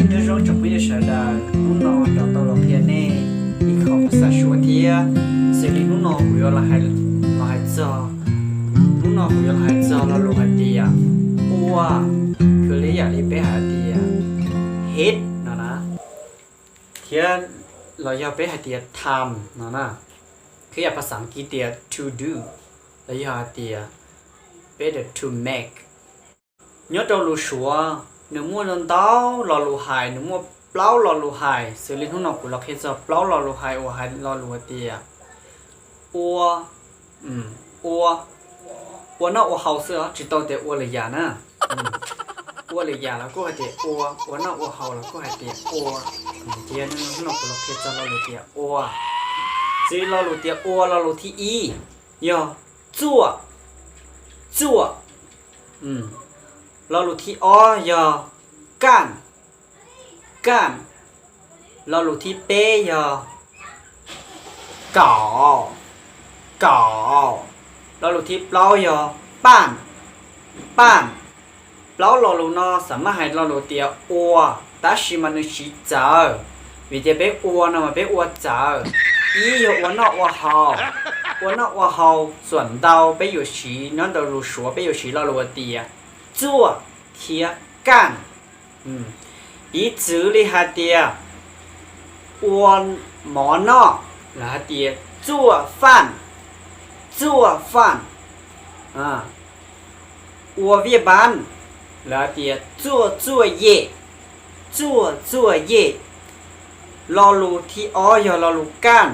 Nyob zoo tsoom phooj ywg sawv daws, hnub no rov tau los qhia nej ib qho phas xas Suav thiab. Xws li hnub no kuv yuav los hais, los hais txog, hnub no kuv yuav los hais txog lo lus hais tias ua, khwv li yam li peb hais tias hit no na, thiab los yog peb hais tias time no na, khwv yam phas xas Askiv tias to do, los yog hais tias peb tias to make. Nyob rau lus Suav, nws muaj ntau lo lus hais, nws muaj plaub lo lus hais, xws li hnub no kuv los qhia txog plaub lo lus hais uas hais lo lus hais tias ua, ua, ua noj ua haus xwb os, tsis tau tias ua lwm yam na. Ua lwm yam los kuj hais tias ua, ua noj ua haus los kuj hais tias ua. Ces yog hnub no kuv los qhia txog lo lus tias ua. Xws li lo lus tias ua, lo lus thib ib yog txuaj, txuaj. Lo lus thib ob yog kaj, kaj. Lo lus thib peb yog kaum, kaum. Lo lus thib plaub yog paj, paj. Plaub lo lus no xam maj hais lo lus tias ua, tab sis mas nws siv txawv, vim tias peb ua no mas peb ua txawv. Ib yog ua noj ua haus, ua noj ua haus xuam ntau peb yuav siv, nyob ntawm lus Suav peb yuav siv lo lus hais tias txuaj thiab kaj. Piv txwv li hais tias ua mov noj, lawv hais tias txuaj faj, txuaj faj. Ua viaj npab, lawv hais tias txuaj txuaj yej, txuaj txuaj yej. Lo lus thib ob yog lo lus kaj,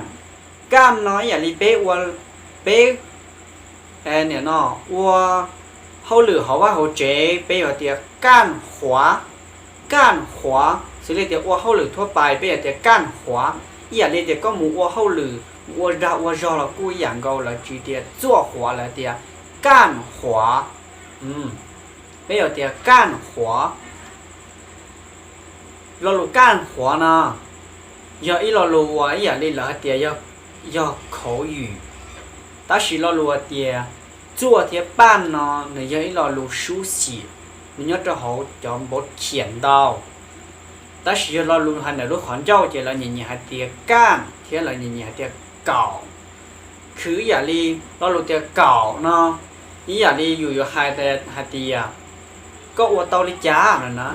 kaj no ib yam li peb ua, peb nim no ua hauj lwm hauv vaj hauv tsev peb yuav tias kaj huav, kaj huav. Xws li tias ua hauj lwm thuab pais peb yuav tias kaj huav. Ib yam li tias koj mus ua hauj lwm, mus ua dag ua zog los kuj ib yam nkaus, lawv tsis tias txuaj huav, lawv tias kaj huav. Peb yuav tias kaj huav. Lo lus kaj huav no yog ib lo lus uas ib yam li lawv hais tias yog khauv ywm, tab sis lo lus hais tias txuaj thiab paj no nws yog ib lo lus sub xim, nws nyob rau hauv cov npau khiam ntau. Tab sis yog lo lus hais ntawm lub qhov ncauj ces lawv nyiam nyiam hais tias kaj thiab lawv nyiam nyiam hais tias kaum. Khwv ib yam li lo lus tias kaum no, ib yam li yus yuav hais, hais tias koj ua tau li cas no na,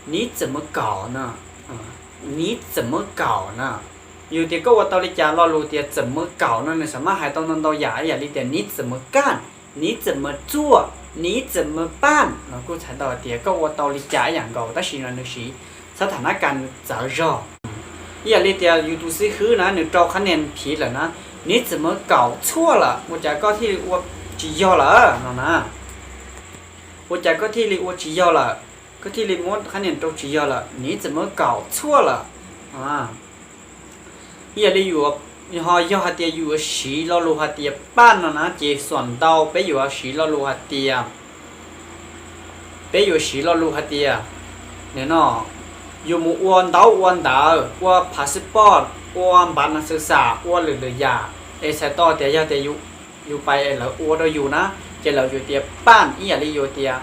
你怎么搞呢? 你怎么搞呢? Yus tias koj ua tau li cas, lo lus tias 怎么搞 no nws xam maj hais tau ntau ntau yam, ib yam li tias 你怎么干, 你怎么做, 你怎么办 no kuj txhais tau hais tias koj ua tau li cas ib yam nkaus, tab sis no nws siv xab tham nab kas nws txawv zog. Ib yam li tias yus tus xib hwb na nws rau qhab nias phiv lawm na, 你怎么搞错了? Ua cas koj thiaj li ua tsis yog lawm no na? Ua cas koj thiaj li ua tsis yog lawm? Koj thiaj li muab qhab nias rau tsis yog lawm, 你怎么搞错了? Ib yam li yus, ho yog hais tias yus yuav siv lo lus hais tias paj no na ces xuam ntau peb yuav siv lo lus hais tias, peb yuav siv lo lus hais tias, nim no yus mus ua ntaub ua ntawv, ua passport, ua npav nas xwv xam, ua lwm lwm yam, es txhais tau tias yog tias yus pais es lawv ua rau yus na, ces lawv yuav tias paj, ib yam li yus tias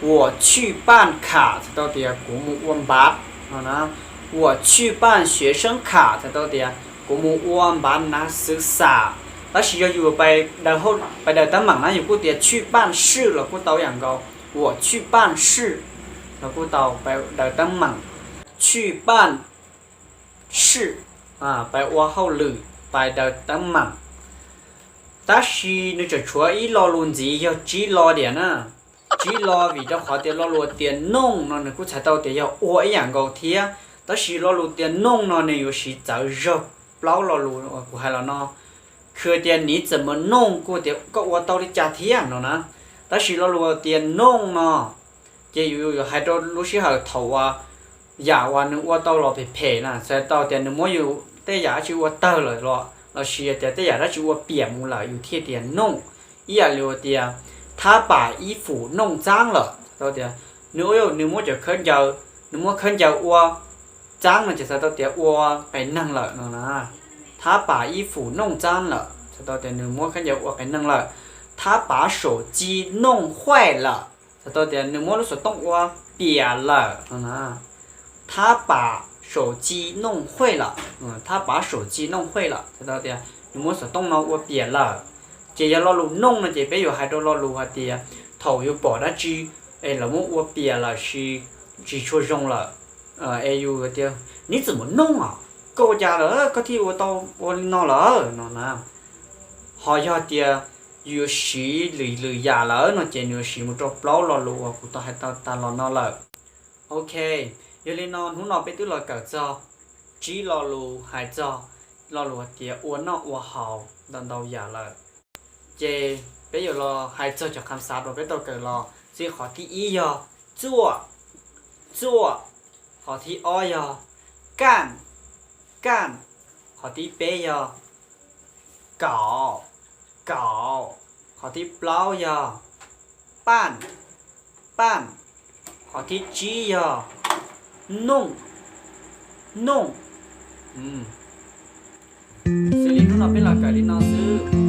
我去办卡 txhais tau tias kuv mus ua npav no na, 我去办学生卡 txhais tau tias kuv mus ua npav nas xwv xam. Tab sis yog yus pais daws teeb meem na yus kuj tias 去办事 los kuj tau ib yam nkaus, 我去办事 los kuj tau, pais daws teeb meem, 去办事, pais ua hauj lwm, pais daws teeb meem. Tab sis nws tseem tshuav ib lo lus ntxiv yog tsib lo diam na. Tsib lo vim rau qhov tias lo lus tias nooj no nws kuj txhais tau tias yog ua ib yam nkaus thiab, tab sis lo lus tias nooj no nws yuav siv txawv zog plaub lo lus uas kuv hais los no. Khwv tias 你怎么弄 kuj tias koj ua tau li cas thiab no na. Tab sis lo lus tias nooj no ces yus yuav hais rau lub sij hawm thaum uas yam uas nws ua tau los phem phem na, txhais tau tias nws muab yus tej yam dab tsi ua tawg lawm los, los sis tias tej yam dab tsi ua piam mus lawm yus thiaj tias nooj. Ib yam li tias 他把衣服弄脏了 txhais tau tias nws, nws muab cov khaub ncaws, nws muab khaub ncaws ua txaab no ces txhais tau tias ua qias neeg lawm no na. 他把衣服弄脏了 txhais tau tias nws muab khaub ncaws ua qias neeg lawm. 他把手机弄坏了 txhais tau tias nws muab lub xov tooj ua piam lawm no na. 他把手机弄坏了, 他把手机弄坏了, txhais tau tias nws muab xov tooj no ua piam lawm. Ces yog lo lus 弄 no ces peb yuav hais rau lo lus hais tias thaum yus pom dab tsi es lawv muab ua piam lawm sis tsis tshua zoo lawm, es yus tias 你怎么弄啊, koj ua cas lawm koj thiaj ua tau ua li no lawm no na. Ho yog tias yus yuav siv lwm lwm yam lawm no ces nws yuav siv mus rau plaub lo lus uas kuv tau hais tau tas los no lawm. Ok, yog li no hnub no peb twb los kawm txog tsib lo lus hais txog lo lus hais tias ua noj ua haus ntau ntau yam lawm. Ces peb yuav los hais txog cov kham xav uas peb tau kawm los xwb. Qhov thib ib yog 做, 做, qhov thib ob yog 干, 干, qhov thib peb yog 搞, 搞, qhov thib plaub yog 拌, 拌, qhov thib tsib yog 弄, 弄. Xws li hnub no peb los kawm li no xwb.